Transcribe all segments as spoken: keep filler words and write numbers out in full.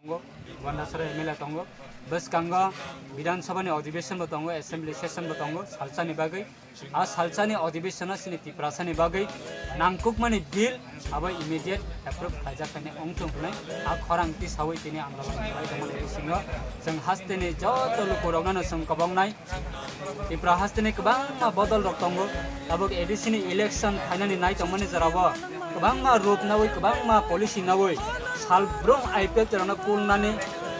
Tongo, Gandasara M L A tongo, bwskango Bidhan Sabha ni adhibeshon bo tongo, assembly session bo tongo, salsani bagwi. A salsani adhibeshon o chini Tiprasani bagwi nangkukmani bill abo immediate approve khlaijak khainai wngthung hwnwi a khorang tisawi tini andolon khlai tongmani bisingo chwng hasteni joto lukurokno chwng kobongnai. Tipra hasteni kwbangma bodol rok tongo. Tabuk A D C ni election phainani nai tongmani jorao kwbangma rup nawi, kwbangma policy nawi salbrum I P F T rokno kulnani,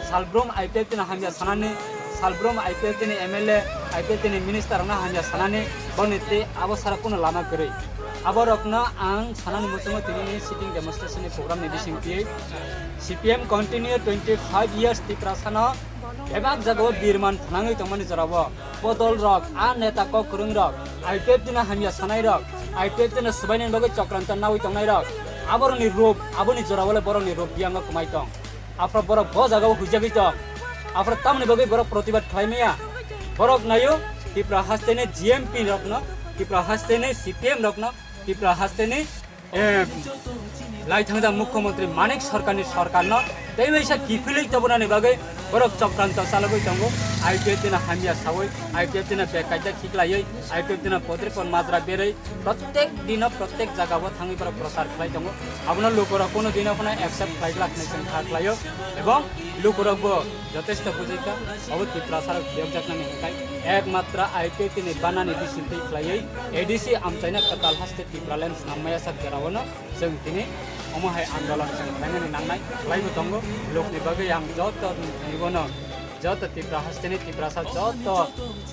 salbrum I P F T no hamya sanani, salbrum I P F T ni M L A, I P F T ni minister rokno hamya sanani, boni tei abo sara kuno lama kwrwi. Aborokno ang sanani muchungo tinini sitting demonstration ni program ni bising twi C P M continue twenty five years Tiprasano bebak jagao birman thanangwi tongmani jorao bodol rok, a neta kok kwrwng rok, I P F T no hamya sanai rok, I P F T no swbainani bagwi chokranto nawi tongnai rok, aborokni rup, aboni jorao le borokni rup biyango kwmai tong. Aphro borok bo jagao huijagwi tong. Aphro tamoni bagwi borok protibad khlai maya. Borok nayo Tipra hasteni G M P rokno, Tipra hasteni C P M rokno, Tipra hasteni, eh, lai thangjak Mukhyamantri Manik Sarkarni sarkarno tei waisa kiphilwi tobonani bagwi borok chokranto chalogwi tongo. I P F T no hamya sawi, I P F T no bekaida khiklaiwi, I P F T no podrepot majra berwi, protek dino protek jagao thangwi borok prochar khlai tongo. Abono lukurok kuno dino phano accept khlai glak hinwi chwng kha khlaio. Ebong lukurokbo jotesto bujikha, obo Tiprasarok phiyokjaknani hwnkhe ekmatra I P F T ni banani bisingtwi khlaiwi A D C amchaina kwtal haste Tipraland snam maya sak jora o no chwng tini omo hai andolon chwng khlainani nangnai khlaibo tongo. Lokni bagwi ang joto nibono, joto Tipra hasteni Tiprasa joto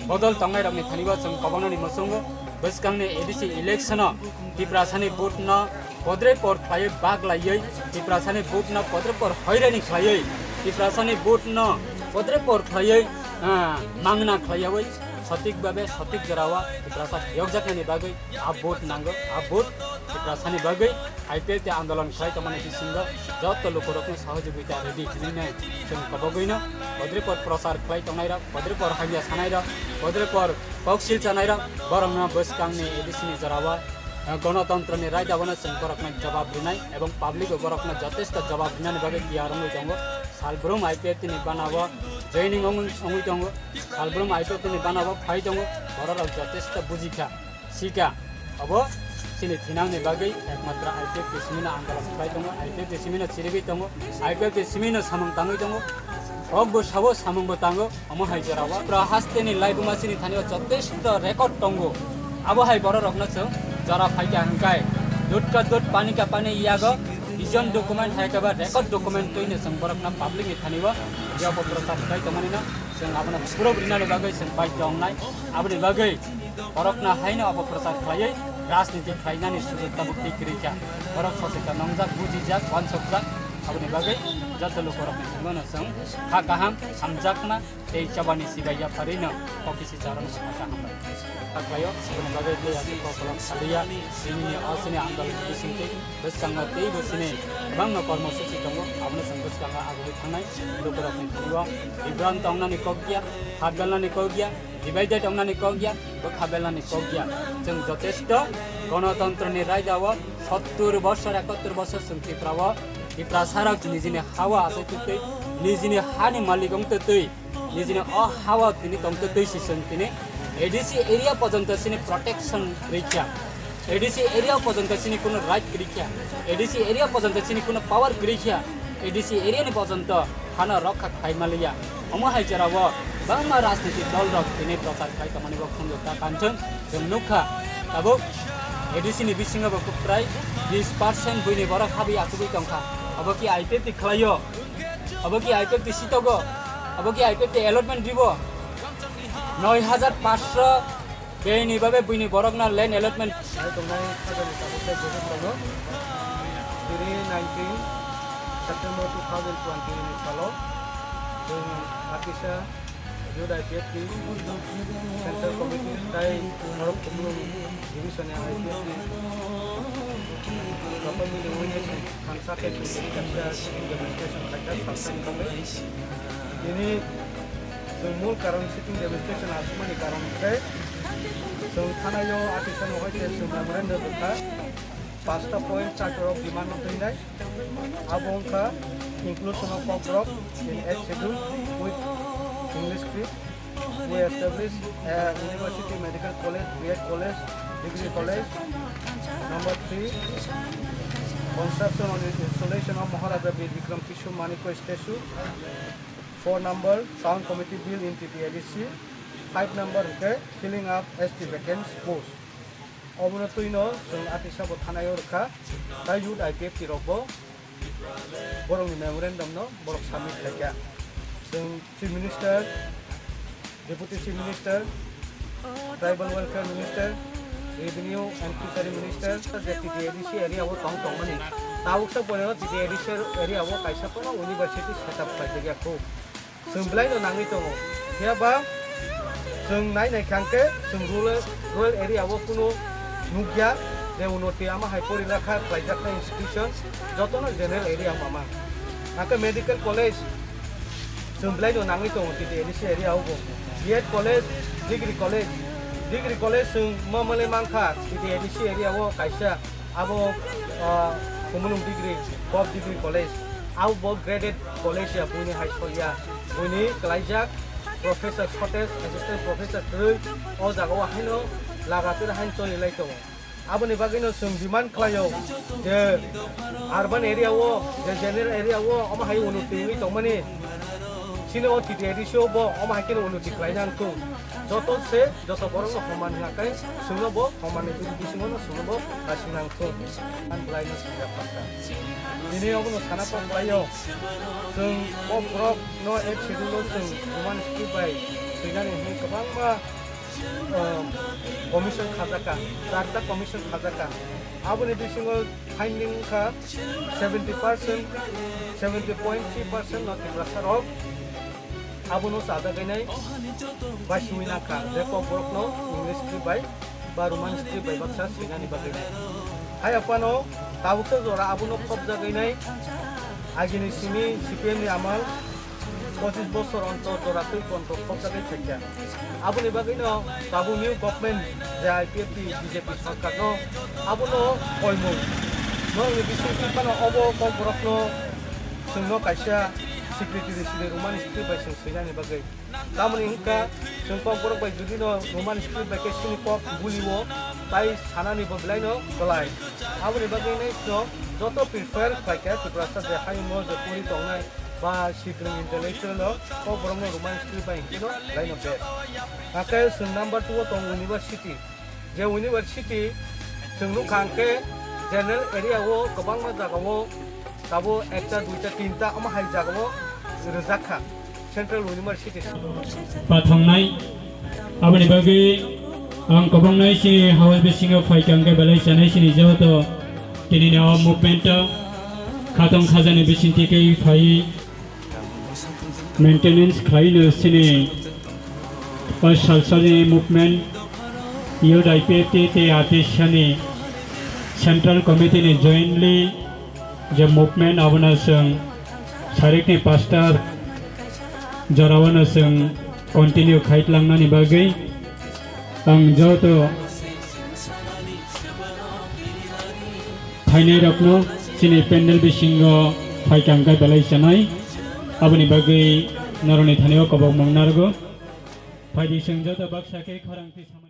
bodol tongnairokni thanibo chwng kobongnani muchungo bwskangni A D C election o Tiprasani vote no podrepot khlaiwi baglaiwi, Tiprasani vote no podrepot hoirani khlaiwi, Tiprasani vote no podrepot khlaiwi, ah, mangna khlaiwi, sotik babe, sotik jorao Tiprasa phiyokjaknani bagwi a vote nango, a vote Tiprasani bagwi I P F T andolon khlai tongmani bisingo joto lukurokno sohojogita rwdi hinwi chwng kobogwino podrepot prochar khlai tongnairok, podrepot hamya sanairok, podrepot koksil chanairok, borokno bwskangni A D C ni jorao, eh, gonotontroni raidabano chwng borokno jawab rinai ebong public bo borokno jotesto jawab rinani bagwi tiyar wngwi tongo. Salbrum I P F T ni banao joining wngwi, wngwi tongo, salbrum I P F T ni banao phai tongo, bororok jotesto bujikha, sikha. Obo chini thinangni bagwi ekmatra I P F T simino andolon khlai tongo, I P F T simino chirigwi tongo, I P F T simino samung tangwi tongo. Kokbo sabo, samungbo tango. Omo hai jorao pura hasteni laibuma chini thani o jotesto record tongo. Abo hai bororokno chwng jora phaikha hwnkhe dut ka dut, pani ka pani yago vision document hai khe ba record document twino chwng borokno public ni thani o yobo prochar khlai tongmani no chwng abono proof rinani bagwi chwng baidhyo wngnai. Aboni bagwi borokno haino obo prochar khlaiwi rajniti khlainani sujog tabuk twi kwrwi kha. Borok sosetan nongjak, bujijak, wansokjak. Aboni bagwi joto lukurokni thani o no chwng kha kaham, hamjakma, tei chabani sibai yapharino kokisi charwkno sakha hambai. Sakhlaio, aboni bagwi tei aswk kokolok saliya, bini ni aswkni andolni bisingtwi bwskango teibo chini kwbangma kormosuchi tongo, abono chwng bwskango agugwi thangnai. Lukurokni thani o bibran tongnani kok ya, kha belnani kok ya, divided tongnani kok ya, bwkha belnani kok ya. Chwng jotesto gonotontroni raidao sottur bosor, ekottor bosor chwng Tripura o, Tiprasarok nijini ha o achai twtwi, nijini hani malik wng twtwi, nijini o ha o tini tongtwi twi si chwng tini A D C area pojonto chini protection rikha, A D C area pojonto chini kuno right kwrwi kha, A D C area pojonto chini kuno power kwrwi kha, A D C area ni pojonto hano rokha khai maliya. Omo hai jorao bangma rajniti dol rok tini prochar khai tongmani bo khunju ta kanchwng chwng nukha. Tabuk A D C ni bisingo bo prai bis percent buini borok habwi achugwi tongkha. Obo ki I P F T khlaio? Obo ki I P F T sitogo? Obo ki I P F T allotment ribo? Noi hajar paanch sho bini babe buini borokno land allotment. Nai tongnai khajani tabuk tei buhuk tongo. Tini nineteen September two thousand twenty ni salo chwng Akisa Youth I P F T Central Committee tei Norok Kublung Division ni I P F T joto mili wngwi thansa khe chwng tini kaisa demonstration khlaikha salsa ni bagwi. Tini chwng mul karon sitting demonstration aswkmani karon khe chwng thanai o Akisa no hai khe chwng memorandum rwkha. Pasta point chakrok demand no twi nai. Abo wngkha Inclusion of Kokborok in Eighth Schedule with English script. We establish a university, medical college, B Ed college, degree college. Number three, construction and installation of Maharaja Bir Bikram Kishore Manikya statue. Four number, Town Committee Bill in T T A D C. Five number hwnkhe filling up S T vacant post. Obono twino chwng atisa bo thanai o rwkha, tai youth I P F T rok bo borokni memorandum no borok submit khaikha. Chwng Chief Minister, Deputy Chief Minister, Tribal Welfare Minister, Revenue and Fishery Minister, je T T A D C area o tong tongmani. Tabuksa poreno T T A D C area o kaisa kono university set up khlaijak ya kho. Chwng belai no nangwi tongo. Phiya ba chwng nai nai kha hwnkhe chwng rural, rural area o kunu nukya je unoti ama hai pori lekha khlaijaknai institution jotono general area o mama. Hakhe medical college chwng belai no nangwi tongo T T A D C area o bo. B Ed college, degree college, degree college chwng ma malai mankha T T A D C area o kaisa. Abo, ah, Kumunung degree, Bob degree college. Abo bo graded college ya, buini hai soya. Buini kalaijak professor shortage, assistant professor kwrwi. O jaga o haino lagatir hain choli lai tongo. Aboni bagwi no chwng demand khlaio je urban area o, je general area o, omo hai unnoti wngwi tongmani. Chini o T T A D C o bo omo hai kheno unnoti khlaina wngthung. Joto se, joto borok no homan hwnkha khe chwngno bo homan ni bisingo no chwngno bo naising nang thung. Ang belai no swijak kha. Tini obo no sana kok belai o. Chwng o borok no Eighth Schedule o chwng Roman script bai swinani hwnwi kwbangma, uh, commission khajakha, charta commission khajakha. Aboni bisingo finding wngkha seventy percent, seventy point three percent no Tiprasa rok abono chajagwi nai bai simi nangkha je Kokborok no English script bai ba Roman script bai baksa swinani bagwi nai. Hai aphano tabuksa jora abono khopjagwi nai agini simi C P M ni amal pochis bosor ontor jora twi konto khopjagwi phaikha. Aboni bagwino tabuk new government je I P F T B J P sarkar no abono koimung. Norokni bisingtwi phano obo Kokborok no chwngno kaisa secretary sini Roman script bai chwng swinani bagwi. Tamoni wngkha chwng Kokborok bai judino Roman script bai khe chini kok bulio tai sanani bo belai no kwlai. Aboni bagwi no joto prepare khlaikha Tiprasa je hayungno je pori tongnai ba sikring intellectual rok Kokborok no Roman script bai hwnkhe no belai no best. Hakhe chwng number two o tongo university. Je university chwng nukha hwnkhe general area o kwbangma jaga o tabo ekta, duita, tinta omo hai jaga o rwjak kha Central University. Pathangnai. Aboni bagwi ang kwbangno chini house bisingo phaikha hwnkhe belai chanai chini joto tinini o movement o khatong khajani bisingtwi khe phaiwi maintenance khlaino chini o salsani movement, youth I P F T tei artist ni central committee ni jointly je movement abono chwng sarikni pastor jorao no chwng continue khaitlangnani bagwi ang joto phainairokno chini pandal bisingo phaikha hwnkhe belai chanai. Aboni bagwi norokni thani o kobokmung narwgo. Phaidi chwng joto baksa khe khorang twi sam-